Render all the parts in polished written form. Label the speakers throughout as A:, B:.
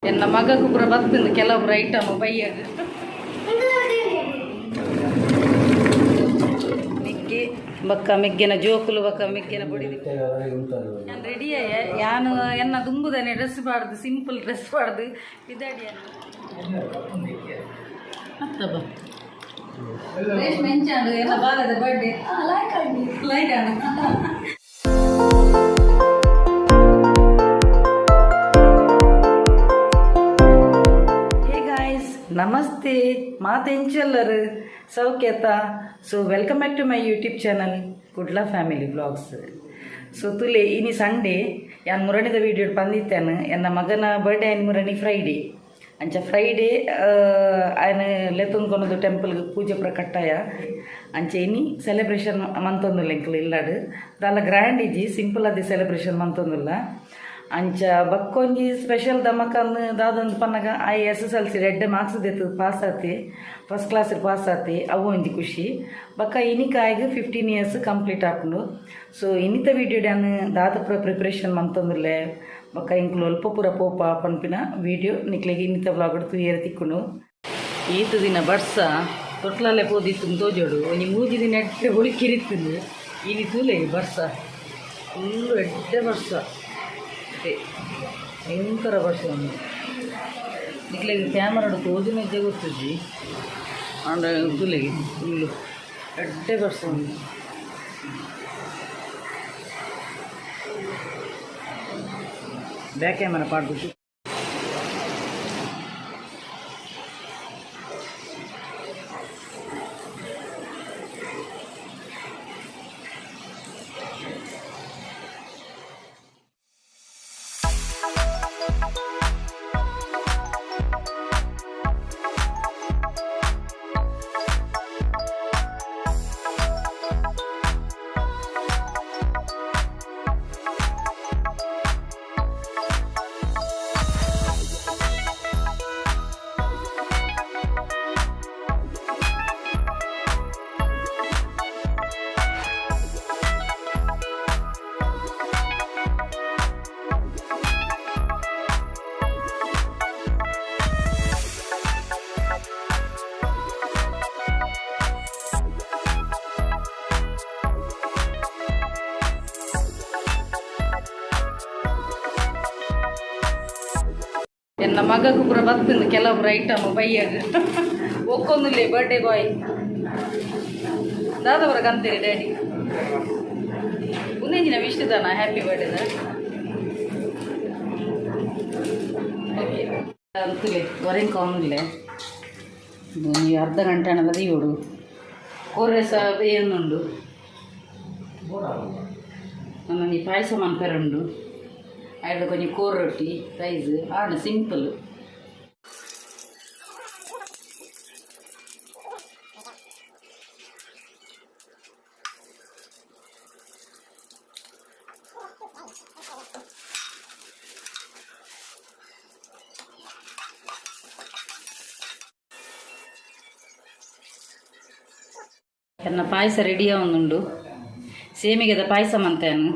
A: ಎನ್ನ ಮಗకు ಪೂರ ಬತ್ತುಂಡು ಕೆಲವು ಪೂರ ಐಟಮ್ ಬಯ್ಯಗ್. ಮಿಕ್ಕಿ ಬೊಕ್ಕ ಮೆಗ್ಗೆನ ಜೋಕುಲು ಬೊಕ್ಕ ಮೆಗ್ಗೆನ ಬೊಡಿದಿ. ಯಾನ್ ರೆಡಿ ಆಯೆ. ಯಾನು ಎನ್ನ ದುಂಬುದನೆ ಡ್ರೆಸ್ ಪಾಡ್ದು, ಸಿಂಪಲ್ ಡ್ರೆಸ್ ಪಾಡ್ದು ಪಿದಾಡಿಯಾನ ಅತ್ತಬ. ರೇಷ್ಮೆ ಎಂಚಾಂಡು ಎನ್ನ ಬಾಲದ ಬರ್ಡೇ? ಲೈಕ್ ಲೈಕ್ ಆಂಡ್. ಹೇ ಗಾಯ್ಸ್, ನಮಸ್ತೆ. ಮಾತೆಂಚಲ್ಲರು ಸೌಖ್ಯತ? So welcome back to my YouTube channel, Kudla family vlogs. So ತುಲೆ, ಇನಿ ಸಂಡೇ. ಯಾನ್ ಮುರಣಿದ ವೀಡಿಯೋ ಪಂದಿತ್ತೇನೆ, ಎನ್ನ ಮಗನ ಬರ್ಡೇ ಆಯ್ನ ಮುರಣಿ ಫ್ರೈಡೇ. ಅಂಚ ಫ್ರೈಡೇ ಆಯ್ನ ಲೆತ್ತೊಂದು ಟೆಂಪಲ್ ಪೂಜೆ ಪೂರ ಕಟ್ಟಾಯ. ಅಂಚ ಇನಿ ಸೆಲೆಬ್ರೇಷನ್ ಮಂತೊಂದುಲ್ಲ ಎಂಕ್ಲು ಇಲ್ಲಡ್. ದಾಲ ಗ್ರ್ಯಾಂಡ್ ಇಜ್ಜಿ, ಸಿಂಪಲ್ ಅದೇ ಸೆಲೆಬ್ರೇಷನ್ ಮಂತೊಂದುಲ್ಲ. ಅಂಚ ಬಕ್ಕೊಂಜಿ ಸ್ಪೆಷಲ್ ದಮಕನ್ ದಾದಂದು ಪನ್ನಗ, ಆಯೆ ಎಸ್ಎಸ್ಎಲ್ಸಿ ಎಡ್ಡೆ ಮಾರ್ಕ್ಸ್ ದೆತ್ತು ಪಾಸ್ ಆತಿ, ಫಸ್ಟ್ ಕ್ಲಾಸ್ ಪಾಸ್ ಆತಿ. ಅವು ಒಂಜಿ ಖುಷಿ. ಬೊಕ್ಕ ಇನಿಕಾಯ್ಗ್ 15 ಇಯರ್ಸ್ ಕಂಪ್ಲೀಟ್ ಆಪುಂಡು. ಸೊ ಇನ್ನಿತ ವೀಡಿಯೋ ಯಾನ್ ದಾದ ಪೂರ ಪ್ರಿಪ್ರೇಷನ್ ಮಂತೊಂದುಲ್ಲೆ, ಬೊಕ್ಕ ಇಂಕ್ಲು ಒಲ್ಪ ಪೂರ ಪೋಪ ಪನ್ಪಿನ ವೀಡಿಯೋ ನಿಕ್ಲೆಗ್ ಇನ್ನಿತ ವ್ಲಾಗ್ ತೂಯೆರೆ ತಿಕ್ಕುಂಡು. ಈತ್ ದಿನ ಬರ್ಸ ತೊಟ್ಲಲ್ಲೇ ಪೋದಿತ್ತು ತೋಜೋಡು. ಒಂಜಿ 3 ದಿನ ಎಡ್ಡೆ ಒಳಿಕಿರಿತ್ತುಂಡು. ಇನಿ ತೂಲೆ, ಬರ್ಸ ಫುಲ್ಲು ಎಡ್ಡೆ ಬರ್ಸ. ಭಯಂಕರ ಬರ್ಸ ಉಂಡು. ನಿಕ್ಲೆಗ್ ಕ್ಯಾಮರಾಡ್ ತೋಜುನ ಇಜ್ಜ ಗೊತ್ತುಜ್ಜಿ, ಆಂಡ ತೂಲೆಗೆ, ಫುಲ್ಲು ಎಡ್ಡೆ ಬರ್ಸ ಉಂಡು. ಬ್ಯಾಕ್ ಕ್ಯಾಮರಾ ಪಾಡ್ಬಿಟ್ಟು. ಎನ್ನ ಮಗకు ಪೂರ ಬತ್ತುಂಡು ಕೆಲವು ಪೂರ ಐಟಮ್ ಬಯ್ಯಗ್. ಒಕ್ಕೊಂದುಲ್ಲೆ ಬರ್ಡೇ ಬಾಯ್. ದಾದ ಪೂರ ಕಂತೀರಿ ಡ್ಯಾಡಿ? ಉಂದೆಂಜಿನ ವಿಶ್ ದಾನ ಹ್ಯಾಪಿ ಬರ್ಡೇದ? ಓಕೆ, ಅಂತುಲೆ ವರೆಂಕ ಒಂದುಲ್ಲೆ. ಒಂಜಿ ಅರ್ಧ ಗಂಟೆ ಆಂಡಲ ದೀವೊಡು. ಕೋರ್ರೆ ಸಹ ಬೇಯೊಂದುಂಡು. ಒಂದೊಂಜಿ ಪಾಯಸ ಮನ್ಪೆರೆ ಉಂಡು. ಐಡ್ದ್ ಒಂಜಿ ಕೋರ್ ರೊಟ್ಟಿ, ರೈಸ್ ಆಂಡ್, ಸಿಂಪಲ್. ಎನ್ನ ಪಾಯಸ ರೆಡಿ ಆವೊಂದುಂಡು. ಸೇಮಿಗೆದ ಪಾಯಸ ಮಂತೇನು.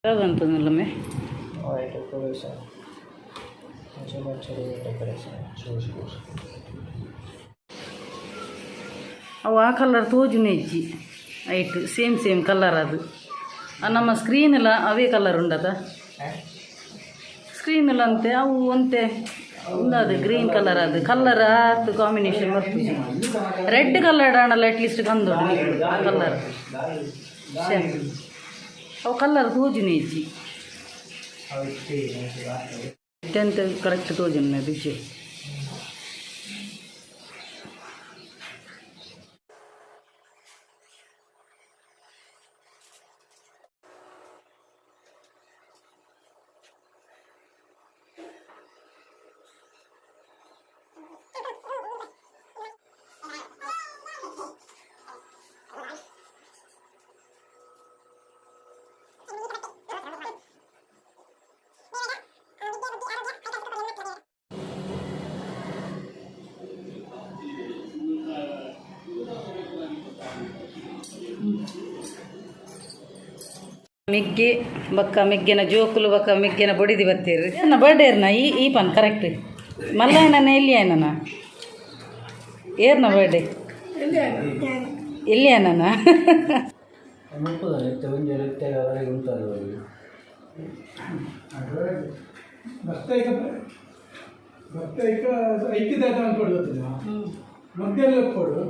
A: ದಾದಂತಂದುಲ್ಲಮೆ?
B: ಡೆಕೋರೇಷನ್. ಡೆಕೋರೇಷನ್.
A: ಅವು ಆ ಕಲರ್ ತೋಜುನೆ ಇಜ್ಜಿ. ಐಟ್ ಸೇಮ್ ಸೇಮ್ ಕಲರ್ ಅದು. ಆ ನಮ್ಮ ಸ್ಕ್ರೀನ್ ಎಲ್ಲ ಅವೇ ಕಲರ್ ಉಂಡದ. ಸ್ಕ್ರೀನ್ ಎಲ್ಲ ಅಂತೆ ಅವು ಒಂತೆ ಉಂದದು ಗ್ರೀನ್ ಕಲರ್. ಅದು ಕಲರ್ ಆತು ಕಾಂಬಿನೇಷನ್ ಬರ್ಪುಜಿ. ರೆಡ್ ಕಲರ್ ಆಂಡಲ ಅಟ್ಲೀಸ್ಟ್ ಕಂದೊಡು. ಆ ಕಲರ್, ಅವು ಕಲರ್ ತೋಜುನೆ ಇಜ್ಜಿ. 10th correct ತೋಜುನೆ busy. ಮಿಗ್ಗಿ ಬಕ್ಕ ಮಿಗ್ಗಿನ ಜೋಕುಲು ಬಕ್ಕ ಮಿಗ್ಗಿನ ಬೊಡಿದಿ ಬತ್ತೀರು. ನನ್ನ ಬರ್ಡೇ ಏರ್ನ ಈ ಈ ಪನ್ ಕರೆಕ್ಟ್ ಮಲ್ಲ ಎಲ್ಲಿ ಆಯ್ನ ಏರ್ನ ಬರ್ಡೇ ಎಲ್ಲಿ ಆಯ್ನ?
C: ಬರ್ತೈಕ ಬರ್ತೈಕ ಐಕ್ಯದ ಕೊಡು ಗೊತ್ತಿಲ್ಲ ಮಗ್ಗಲ್ಲಿ ಕೊಡು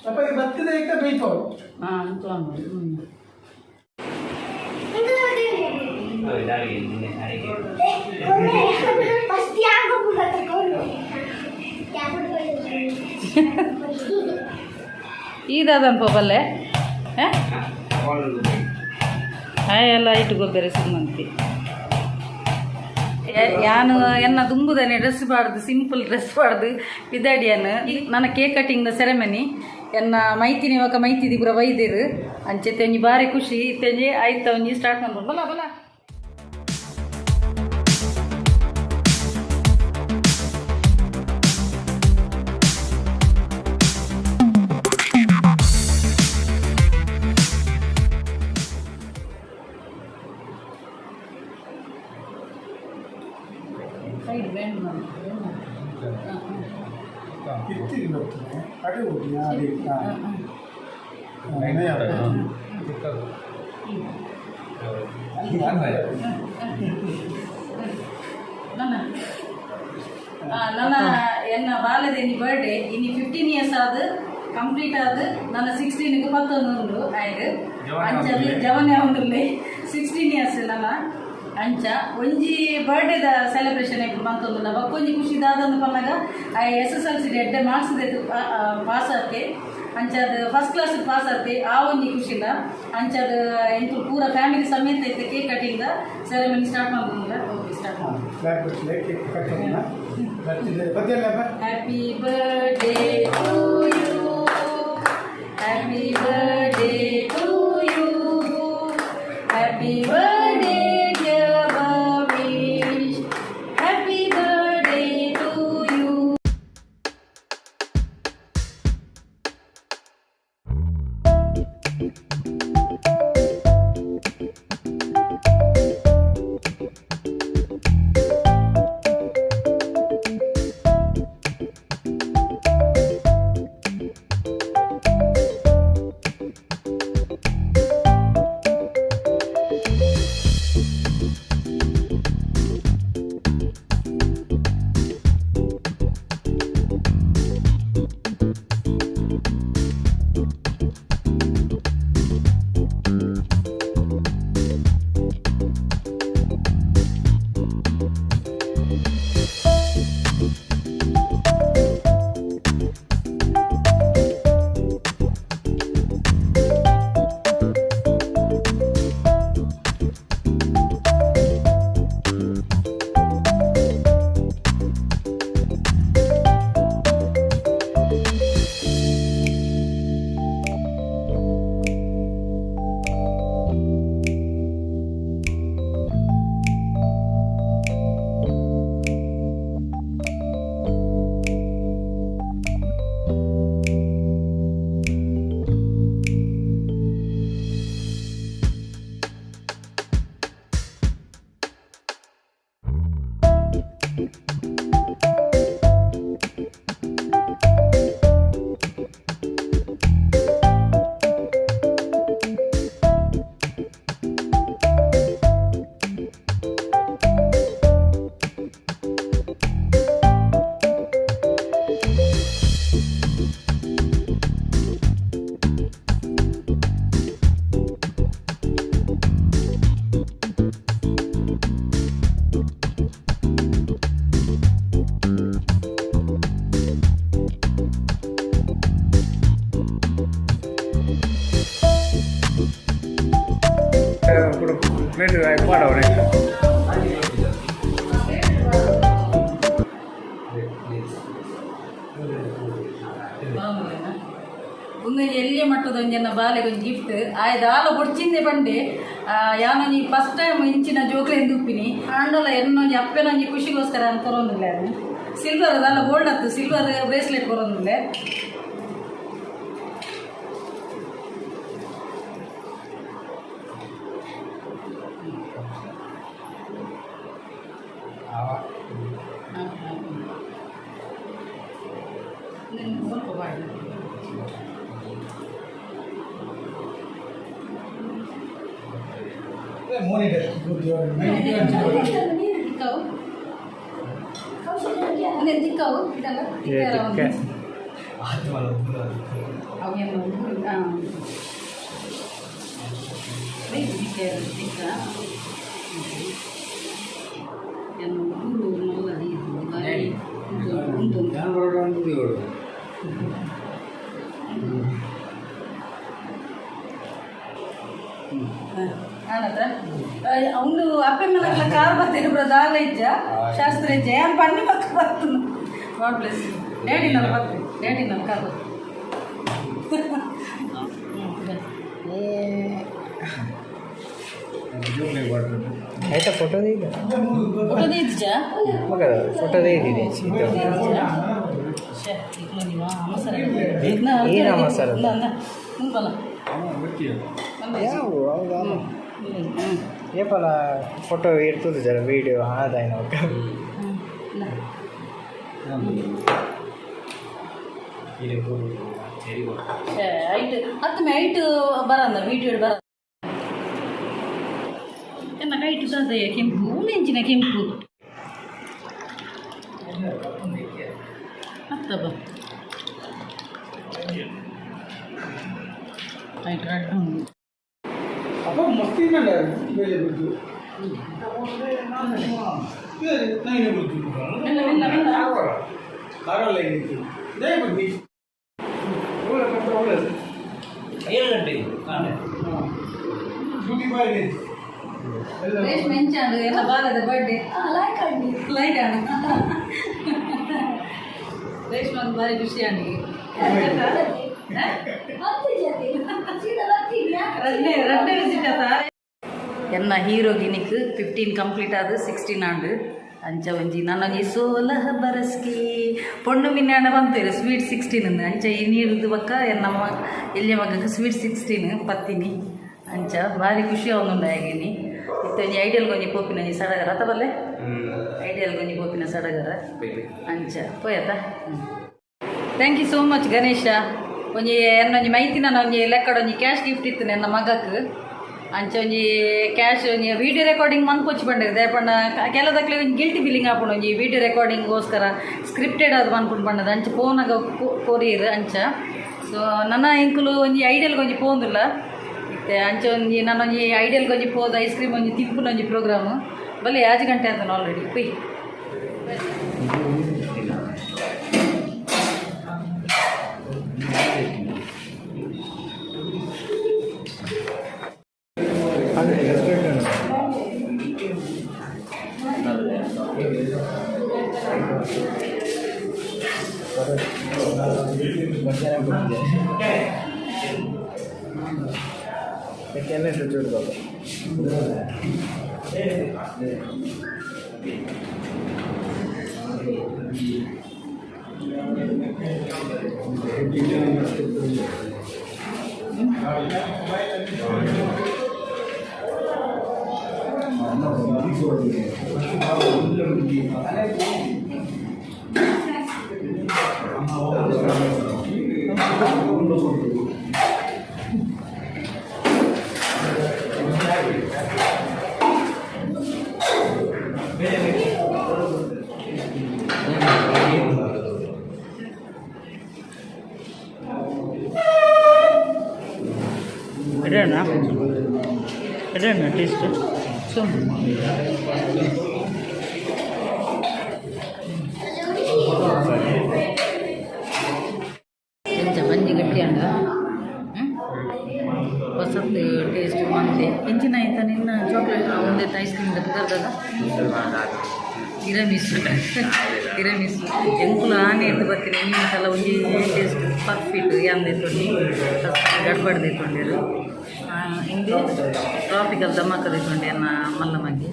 C: ಅಪ್ಪ ಬರ್ತದೆ ಐಕ ಬೇಯ್ಪಾವು.
A: ಹಾಂ. ಈದಾದನ್ಪ ಬಲ್ಲೆ ಎಲ್ಲ ಇಟ್ಟು ಗೊಬ್ಬರ ಸುಮ್ಮಂತಿ. ಯಾನು ಎನ್ನ ದುಂಬುದನೆ ಡ್ರೆಸ್ ಪಾಡ್ದು, ಸಿಂಪಲ್ ಡ್ರೆಸ್ ಪಾಡ್ದು ಪಿದಾಡಿಯನ್. ನನ್ನ ಕೇಕ್ ಕಟಿಂಗ್ ಸೆರೆಮನಿ ಎನ್ನ ಮೈತಿನಿ ಒಕ ಮೈತಿದಿ ಪೂರ ಬೈದಿರು. ಅಂಚೆ ಒಂಜಿ ಬಾರಿ ಖುಷಿ ಇತ್ತೆಂಜಿ ಆಯ್ತ ಒಂಜಿ ಸ್ಟಾರ್ಟ್ ಮಾಡ್ಬೋದು. ಬಲ ಬಲ. ಸೈಡ್ ಬೆಂಡ್ ಮಾಡಿ.
C: ಇತ್ತಿಗೆ ಬರ್ತದೆ ಅಡೆ ಹೋಗಿ ಅದೇ.
A: ನನ್ನ ನನ್ನ ಎನ್ನ ಬಾಲ್ಯದ ಇನಿ ಬರ್ಡೇ. ಇನಿ 15 ಇಯರ್ಸ್ ಆದ ಕಂಪ್ಲೀಟ್ ಆದ. ನನ್ನ 16ಗೆ 19 ಉಂಡು ಆಯ್ತು. ಅಂಚ ಜವನೆ ಉಂಡುಲ್ಲೆ. 16 ಇಯರ್ಸ್ ನನ್ನ. ಅಂಚ ಒಂಜಿ ಬರ್ಡೇದ ಸೆಲೆಬ್ರೇಷನ್ ಇಪ್ಪು ಮಂತೊಂದುಲ್ಲ. ಬಕ್ಕೊಂಜಿ ಖುಷಿ ದಾದಂದು ಪನ್ನಗ ಆ ಎಸ್ಎಸ್ಎಲ್ಸಿ ಎಡ್ಡೆ ಮಾರ್ಕ್ಸ್ ಪಾಸ್ ಆತೆ. ಅಂಚ ಅದು ಫಸ್ಟ್ ಕ್ಲಾಸ್ ಪಾಸ್ ಆತೆ, ಆ ಒಂಜಿ ಖುಷಿಲ್ಲ. ಅಂಚ ಅದು ಎಂಕುಲು ಪೂರ ಫ್ಯಾಮಿಲಿ ಸಮೇತ ಇತ್ತು ಕೇಕ್ ಕಟಿಂಗ್ ಸೆರೆಮನಿ ಸ್ಟಾರ್ಟ್ ಮಾಡ್ಬೋದಿಲ್ಲ. ಓಕೆ, ಸ್ಟಾರ್ಟ್ ಮಾಡಿ.
C: ಕೇಕ್ ಕಟ್ ಬರ್ತದೆ ಬತ್ತಿಲ್ಲ.
A: Happy birthday to you. Happy birthday to you. Happy birthday, dear Bhavish. Happy birthday to you.
D: Plate ಪಾಡವನೆ.
A: ಉಂದು ಎಲ್ಲಿಯ ಮಟ್ಟದ ಒಂಜನ್ನ ಬಾಲೆಗೆ ಒಂಜಿ ಗಿಫ್ಟ್ ಆಯ್ದು ಆಲ ಬೊಡ್ಚಿಂದೆ ಬಂಡೆ. ಯಾನೊಂಜಿ ಫಸ್ಟ್ ಟೈಮ್ ಇಂಚಿನ ಜೋಕ್ಲೆಂದು ಉಪ್ಪಿನಿ ಆಂಡಲ ಎನ್ನೊಂಜಿ ಅಪ್ಪೆನೊಂಜಿ ಖುಷಿಗೋಸ್ಕರ ಅಂತ ಕೊರೊಂದಿಲ್ಲ. ಸಿಲ್ವರ್ ಅದಲ್ಲ, ಗೋಲ್ಡ್ ಅತ್ತು, ಸಿಲ್ವರ್ ಬ್ರೇಸ್ಲೆಟ್ ಕೊರೊಂದಿಲ್ಲ. ಅವನು ಅಪ್ಪೆ ಮೇಲೆ ಕಾರ್ ಬರ್ತೀನಿ ಬ್ರೋ ದಾಲ ಇಜ್ಜ ಶಾಸ್ತ್ರ ಇಜ್ಜ ಏನ್ ಪಣ್ಣಿ ಪಕ್ಕ ಬರ್ತನು. God bless. ಡ್ಯಾಡಿ ನಾನು ಬರ್ತೀನಿ, ಡ್ಯಾಡಿ ನಾನು ಕಾರ್ ಬರ್ತೀನಿ.
B: ಆಯ್ತಾ ಫೋಟೋ ಈಗ?
A: ಫೋಟೋ ಇಜ್ಜಾ?
B: ಮಗ ಫೋಟೋ ಇದ್ದೀನಿ. ಏನ್ ಅವಸರ? ಯಾವ ಹೌದಾ? ಏಪಲ ಫೋಟೋ ಇರ್ತದೆ ಜರ ವೀಡಿಯೋ ಆದಾಯ ನಾವು.
A: ಐಟ್ ಹತ್ತು ಮೇ ಐಟ್ ಬರಂದ ವೀಡಿಯೋ ಬರ ಎನ್ನ ಕೈಟು ದಾದಯ್ಯ ಕೆಂಪು ಉಂದೆಂಚಿನ ಕೆಂಪು ಹತ್ತಬ ಐಟ್ ರಡ್ಡು ಉಂಡು.
C: ಅಪ್ಪ ಮಸ್ತ್ ಇಲ್ಲ ಬೇರೆ ಬುದ್ಧಿ ನೈನೆ ಬುದ್ಧಿ.
A: ಮೆಲ್ಲ ಮೆಲ್ಲ ಮೆಲ್ಲ.
C: ಕಾರಲ್ಲ ಇತ್ತು ಇದೇ ಬುದ್ಧಿ.
E: 7 ಗಂಟೆ.
C: ಡ್ಯೂಟಿ ಬಾಯ್ ಎಲ್ಲ.
A: ರೇಷ್ಮೆ ಎಂಚಾಂಡು ಎಲ್ಲ ಬಾಲದ ಬರ್ಡೇ ಲೈಕ್ ಆಂಡಿ ಲೈಕ್ ಆಂಡ್ ರೇಷ್ಮೆ ಭಾರಿ ಖುಷಿ ಆಂಡಿ. ರಡ್ಡೆ ರಡ್ಡೆ ವಿಸಿಟ್ ಆತ. ಎನ್ನ ಹೀರೋ ಗಿನಿಕ್ 15 ಕಂಪ್ಲೀಟ್ ಆದ 16 ಆಂಡ್ ಅಂಚ ಒಂಜಿ ನನಗೆ ಸೋಲಹ ಬರಸ್ಕಿ ಪೊಣ್ಣು ಮಿನ್ನಾಣ ಬಂತೇರು ಸ್ವೀಟ್ 16 ಅಂಚ ಈ ನೀರ್ದು ಬಕ್ಕ ಎನ್ನ ಎಲ್ಯ ಮಗಕ್ಕೆ ಸ್ವೀಟ್ 16 ಪತ್ತಿನಿ. ಅಂಚ ಭಾರಿ ಖುಷಿ ಆವೊಂದುಂಡು. ಇತ್ತೆ ಒಂಜಿ ಐಡಿಯಲ್ ಒಂಜಿ ಪೋಪಿನ ಒಂಜಿ ಸಡಗರ ಅತ್ತ ಬಲ್ಲೆ ಐಡಿಯಲ್ ಒಂಜಿ ಪೋಪಿನ ಸಡಗರ ಅಂಚ ಪೋಯತ. Thank you so much Ganesha. ಒಂಜಿ ಎನ್ನೊಂಜಿ ಮೈತಿನ ಒಂಜಿ ಲೆಕ್ಕಡ ಒಂಜಿ ಕ್ಯಾಶ್ ಗಿಫ್ಟ್ ಇತ್ತು ನನ್ನ ಮಗಕ್. ಅಂಚ ಒಂಜಿ ಕ್ಯಾಶ್ ಒಂಜಿ ವೀಡಿಯೋ ರೆಕಾರ್ಡಿಂಗ್ ಮನ್ಪೊಚ್ಚಿ ಬಂಡಿರ್ ದೇಪಂಡ ಕೆಲದಕ್ಲೆ ಒಂಜಿ ಗಿಲ್ಟಿ ಫೀಲಿಂಗ್ ಆಪುಂಡು. ಒಂಜಿ ವೀಡಿಯೋ ರೆಕಾರ್ಡಿಂಗ್ಗೋಸ್ಕರ ಸ್ಕ್ರಿಪ್ಟೆಡ್ ಅದು ಮನ್ಪುಂಡು ಬಣ್ಣದ ಅಂಚ ಫೋನಾಗ ಕೊರಿಯರ್ ಅಂಚ. ಸೊ ನನ್ನ ಎಂಕುಲು ಒಂಜಿ ಐಡಿಯಲ್ಗೆ ಒಂಜಿ ಪೋಂದುಲ್ಲ ಇತ್ತೆ. ಅಂಚ ಒಂಜಿ ನಾನೊಂಜಿ ಐಡಿಯಲ್ಗೆ ಒಂಜಿ ಪೋದು ಐಸ್ ಕ್ರೀಮ್ ಒಂಜಿ ತಿನ್ಪುನ ಒಂಜಿ ಪ್ರೋಗ್ರಾಮ್ ಬಲ್ಲೆ. ಯಾಜ್ ಗಂಟೆ ಆತನ ಆಲ್ರೆಡಿ ಪುಯ್.
B: ಅದು ರೆಸ್ಟೋರೆಂಟ್. ಮಧ್ಯಾಹ್ನ ಕೊಟ್ಟಿದ್ದೆ ಯಾಕೆಲ್ಲ ಚೂಡ್ಬೇಕು.
A: ಎಡೆಣ್ಣ ಎಡೆಣ್ಣ ಟೇಸ್ಟ್ ಸುಮ್ಮ. ಎಂಚ ಬಂಜಿ ಗಟ್ಟಿ ಅಂಡ ಹೊಸತ್ತು ಟೇಸ್ಟ್ ಮಂತೆ ಎಂಚಿನ ಆಯ್ತಾ ನಿನ್ನ ಚಾಕ್ಲೇಟ್ ಒಂದೇ ಐಸ್ ಕ್ರೀಮ್ ಪುದರ್ದದ ತಿರಮಿಸು ತಿರಮಿಸು. ಎಂಕುಲು ಆನೆ ಎದ್ದು ಬರ್ತೀನಿ ನಿಮ್ಮ ಸಲ ಒಂಜಿ ಟೇಸ್ಟ್ ಪರ್ಫೆಕ್ಟ್ ಯಾಂದೆ ತೊಂಡಿ ಗಡ್ಬಡ್ ದೆತ್ತೊಂಡೇರು ಇಂದು ಟ್ರಾಪಿಕಲ್ ಧಮಾಕ ದೆತ್ತೊಂಡೆ ಅನ್ನ ಮಲ್ಲ ಮಗ್ಗಿ.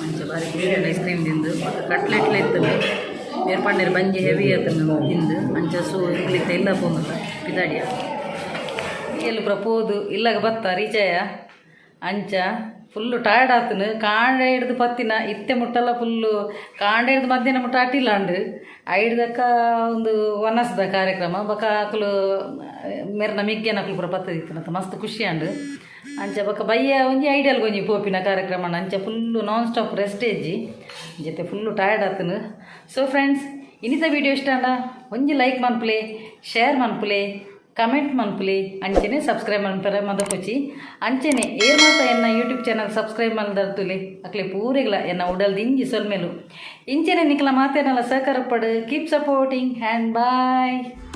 A: ಅಂಚ ಬಾರಿ ಖುಷಿ ಐಸ್ ಕ್ರೀಮ್ ತಿಂದು. ಬೊಕ್ಕ ಕಟ್ಲೆಟ್ಲ ಇತ್ತಲ್ಲ ಬೇರೆ ಪಂಡೇರು ಬಂಜಿ ಹೆವಿ ಆತನ ತಿಂದು. ಅಂಚ ಸೂ ಎಂಕ್ಲಿತ್ತ ಇಲ್ಲ ಪೋಂದುಲ್ಲ ಪಿದಾಡಿಯ ಎಲ್ಲಿ ಪೂರ ಪೋದು ಇಲ್ಲಾಗ ಬತ್ತ ರೀಚಾಯ. ಅಂಚ ಫುಲ್ಲು ಟಯರ್ಡ್ ಆತನು. ಕಾಂಡ ಹಿಡ್ದು ಪತ್ತಿನ ಇತ್ತೆ ಮುಟ್ಟಲ್ಲ ಫುಲ್ಲು ಕಾಂಡ ಹಿಡ್ದು ಮಧ್ಯಾಹ್ನ ಮುಟ್ಟ ಅಟಿಲ್ಲ ಅಂಡು ಐಡ್ದಕ್ಕ ಒಂದು ವನಸ್ದ ಕಾರ್ಯಕ್ರಮ. ಬೊಕ ಅಕುಲು ಮೆರ್ನ ಮಿಗ್ಗೆನ ಅಕುಲು ಪೂರ ಪತ್ತದಿತ್ತು ಮಸ್ತ್ ಖುಷಿ ಅಂಡು. ಅಂಚ ಬೊಕ ಬಯ್ಯ ಒಂಜಿ ಐಡಿಯಲ್ ಒಂಜಿ ಪೋಪಿನ ಕಾರ್ಯಕ್ರಮ. ಅಂಚ ಫುಲ್ಲು ನಾನ್ ಸ್ಟಾಪ್ ರೆಸ್ಟ್ ಇಜ್ಜಿ ಜೊತೆ, ಫುಲ್ಲು ಟಯರ್ಡ್ ಆತನು. ಸೊ ಫ್ರೆಂಡ್ಸ್, ಇನಿತ ವಿಡಿಯೋ ಇಷ್ಟ ಆಂಡ ಒಂಜಿ ಲೈಕ್ ಮನ್ಪುಲೆ, ಶೇರ್ ಮನ್ಪುಲೆ, ಕಮೆಂಟ್ ಮನ್ಪುಲೆ. ಅಂಚನೆ ಸಬ್ಸ್ಕ್ರೈಬ್ ಮನ್ಪರೆ ಮದಪೊಚ್ಚಿ. ಅಂಚನೆ ಏರ್ ಮಾತ ಎನ್ನ ಯೂಟ್ಯೂಬ್ ಚಾನಲ್ ಸಬ್ಸ್ಕ್ರೈಬ್ ಮಲ್ದರ್ತುಲೆ, ಅಕ್ಲೆ ಪೂರೆಗ್ಲ ಎನ್ನ ಉಡಲ್ ದಿಂಜಿ ಸೊಲ್ಮೆಲು. ಇಂಚನೆ ನಿಕ್ಲ ಮಾತೇನಲ್ಲ ಸಹಕಾರ ಪಡು. Keep supporting and bye.